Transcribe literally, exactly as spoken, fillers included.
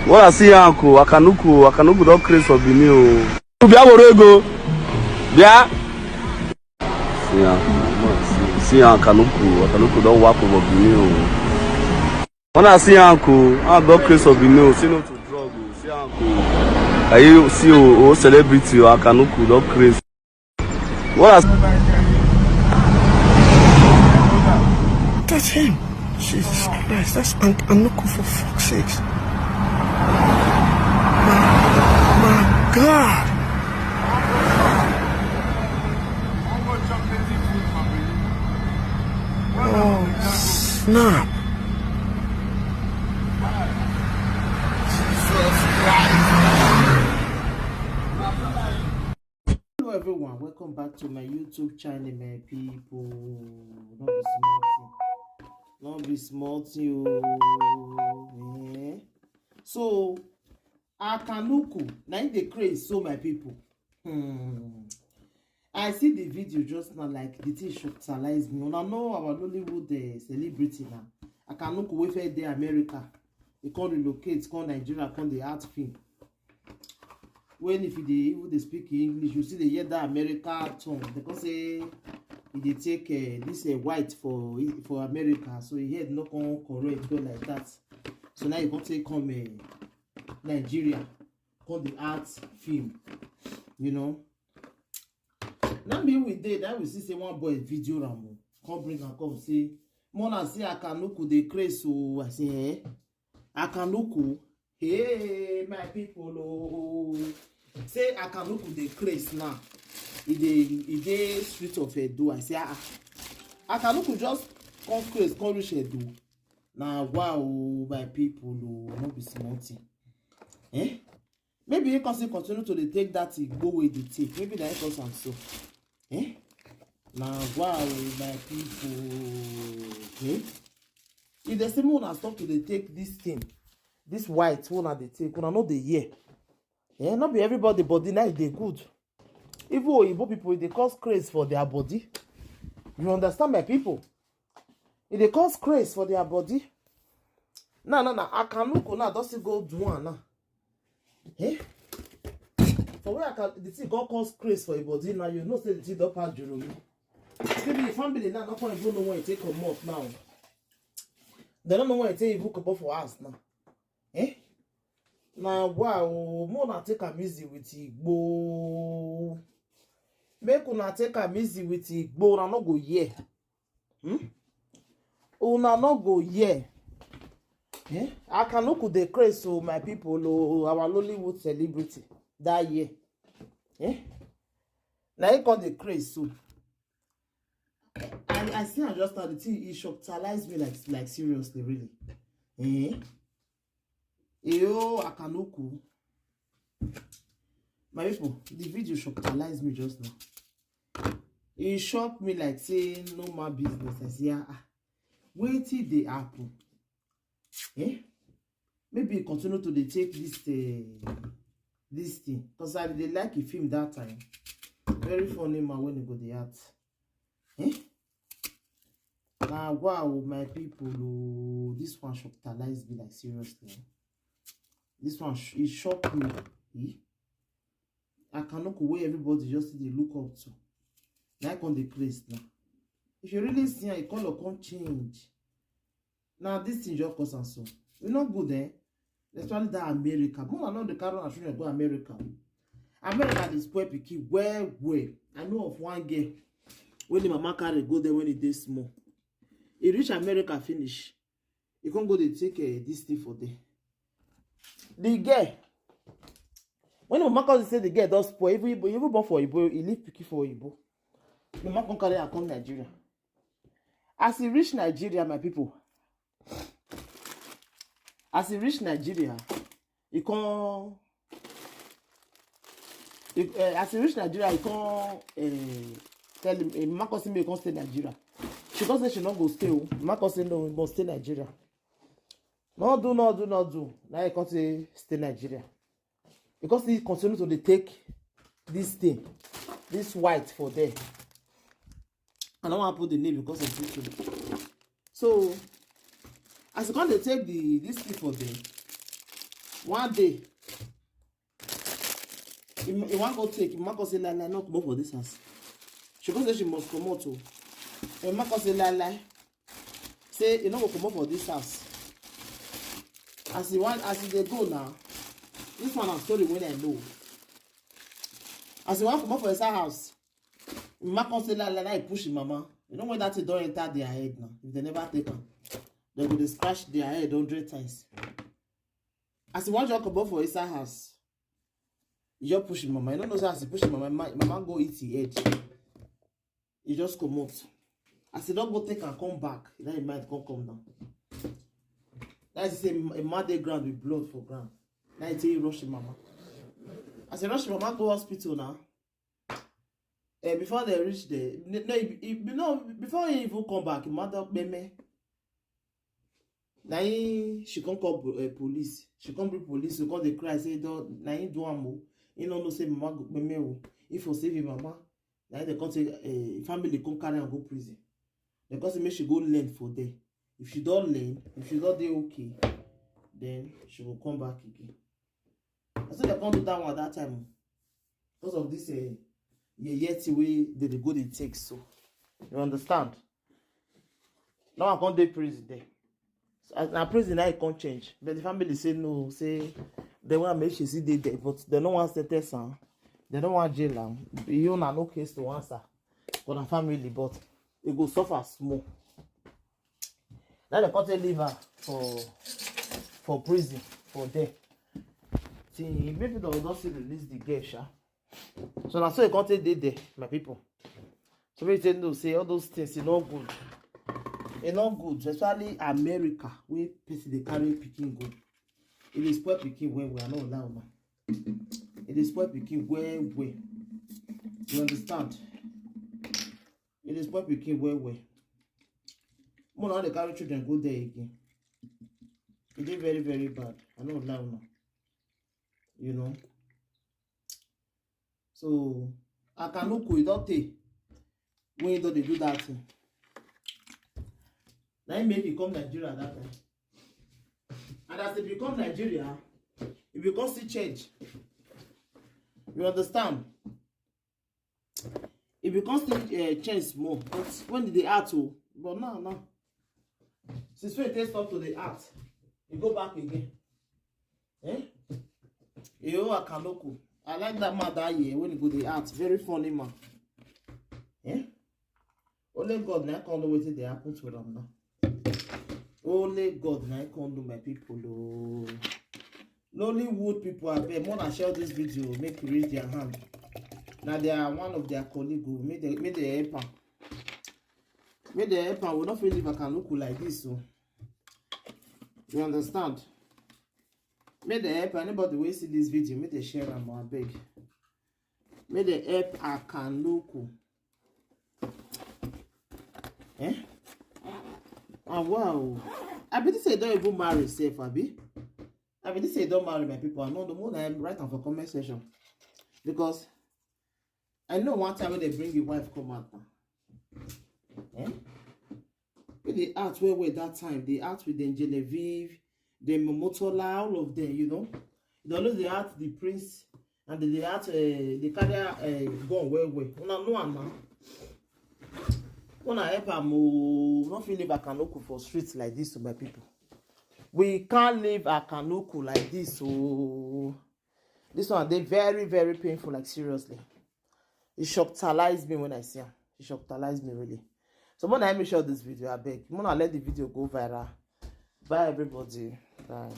What I see, uncle, Akanuku, Akanuku don craze for Benin o. Bia were ego. Bia. See, uncle, see, see, Akanuku, Akanuku don whack over Benin o. When I see, uncle, I don craze for Benin o. See no to drug o. See, uncle. Are you see o, o celebrity o, Akanuku don craze. What has That's him. Jesus Christ, that's Aunt Anuku, for fuck's sakes. My, my God. Oh, snap. Jesus Christ. Hello everyone, welcome back to my YouTube channel, my people. No be small thing. No be small thing o. Eh? So, Akanuku, na im dey craze so, my people. Hmm. I see the video just now, like, the thing shocktalize me. Una know our Nollywood, eh, celebrity now. Akanuku wey first dey America, e come relocate, come Nigeria, come dey act film. When if you dey even dey speak English, you still dey hear that America tone. They come say e dey take, eh, this, eh, white for, for America, so e head no come correct well like that. So now e come take come, eh, Nigeria, come dey act film, you know. Now me we dey, that we see say one boy video am o, come bring am come say, "Mona, see Akanuku dey craze o." I say, "Eh? Akanuku? Hey, my people o." Say Akanuku dey craze now. E dey, e dey street of Edo. I say, "Ah, ah. Akanuku just come craze, come reach Edo." Na wow, my people o, no be small thing. Eh? Maybe he come still continue to dey take that igbo wey dey take. Maybe na he cause am so. Eh? Na wow, my people. Eh? If they say make una stop to dey take this thing, this white wey una dey take, una no dey hear. Eh? No be everybody body na e dey good. Even oyibo people, e dey cause craze for their body. You understand, my people? E dey cause craze for their body. Now, now, now, Akanuku now don still go do one now. Eh? For where Aka-, the thing go cause craze for your body now, you know say the thing don pass Joromi. Maybe the family now no come even know when you take comot now. They don't know when you take even comot for house now. Eh? Na wow, make una take am easy with igbo. Make una take am easy with igbo, una no go hear. Hmm? Una no go hear. Eh? Akanuku dey craze o, my people o, our Nollywood celebrity that year. Eh? Na he come dey craze so. I, I see am just now, the thing, e shocktalize me like, like, seriously, really. Eh? Eyo, Akanuku. My people, the video shocktalize me just now. E shock me like say no man business. I say, "Ah, ah. Wetin dey happen?" Eh? Maybe e continue to dey take this, eh, this thing. 'Cause I dey like a film that time. Very funny man when he go dey act. Eh? Na wow, my people o. This one shocktalize me like, seriously. This one sh-, e shock me. Eh? Akanuku wey everybody just dey look up to. Na e come dey craze now. If you really see am, e color come change. Na this thing just cause am so. E no good, eh? Especially that America. Make una no dey carry una children go America. America dey spoil pikin well well. I know of one girl wey the mama carry go there when e dey small. E reach America finish, e come go dey take, eh, this thing for there. The girl, when the mama come say the girl don spoil, even, even born for Oyibo, e leave pikin for Oyibo. The mama come carry am come Nigeria. As e reach Nigeria, my people, as e reach Nigeria, e come, e, eh, as e reach Nigeria, e come, eh, tell him, eh, mama come say make e come stay Nigeria. She come say she no go stay o. Mama come say no, we must stay Nigeria. No do, no do, no do. Now e come say stay Nigeria. E come still continue to dey take this thing, this white for there. I no wan put the name because of this thing. So, as e come dey take the, this thing for there, One day, he, he wan go take, he wan go say, "Lie, lie, no comot for this house." She go say she must comot o. He wan go say, "Lie, lie." Say he no go comot for this house. As he wan, as he dey go now, this one na story wey I know. As he wan comot for inside house, he wan come say, "Lie, lie, lie," he push him mama. You know when that thing don enter their head now. If they never take am, they go dey scratch their head hundred times. As he wan just comot for inside house, he just push him mama. You no know say as he push him mama, ma-, mama go eat him head. He just comot. As he don go take am come back, na him mind come come down. That is say a man dey ground with blood for ground. Na him take rush him mama. As he rush him mama go hospital now, eh, before they reach there, no, no, he, he, no, before he even come back, him mother kpeme. Na him she come call po-, eh, police. She come bring police to come dey cry say, "Don, na him do am o. He no know say mama go kpeme o. He for save him mama." Na him they come say, eh, family come carry am go prison. They come say make she go learn for there. If she don learn, if she don dey okay, then she go come back again. I say they come do that one that time o, because of this, eh, yeye thing wey they dey go dey take so. You understand? Now I come dey prison there. So as na prison, now e come change. But the family say no, say they want make she still dey there, but they no wan sentence am. They no wan jail am. You na no case to answer for the family, but e go suffer small. Now they come take leave her for, for prison for there. See, maybe they will not still release the girl, sha. So na so e come take dey there, my people. So we take know say all those things, e no good. E no good, especially America, wey person dey carry pikin go. E dey spoil pikin well well, I no lie una. E dey spoil pikin well well. You understand? E dey spoil pikin well well. More now they carry children go there again. E dey very, very bad. I no lie una. You know. So Akanuku, e don tey wey e don dey do that thing. Na him make e come Nigeria that time. And as e become Nigeria, e become still change. You understand? E become still, eh, change small. But when e dey act o, but now, now, since when e take stop to dey act, e go back again. Eh? Eyo Akanuku. I like that man that year when he go dey act. Very funny man. Eh? Only God na come know wetin dey happen to am now. Only God na come know, my people o. Nollywood people, abeg, more na share this video, make e reach their hand. Na their, one of their colleague o, make they, make they help am. Make they help am. We no fit leave Akanuku like this o. You understand? Make they help anybody wey see this video, make they share am, abeg. Make they help Akanuku. Eh? Ah, wow. I be say e don even marry sef, abi? I be say e don marry, my people. I no know, more na write am for comment section. Because I know one time when they bring your wife come out now. Eh? Wey dey act well well that time. Dey act with dem Genevieve, dem Momotola, all of them, you know. They always dey act the prince, and they dey act, eh, they carry, eh, gun well well. Una know am now. Una help am o. We no fit leave Akanuku for street like this o, my people. We can't leave Akanuku like this o. This one dey very, very painful, like, seriously. E shockalize me when I see am. E shockalize me, really. So, more na help me share this video, abeg. More na let the video go viral. Bye, everybody. Bye.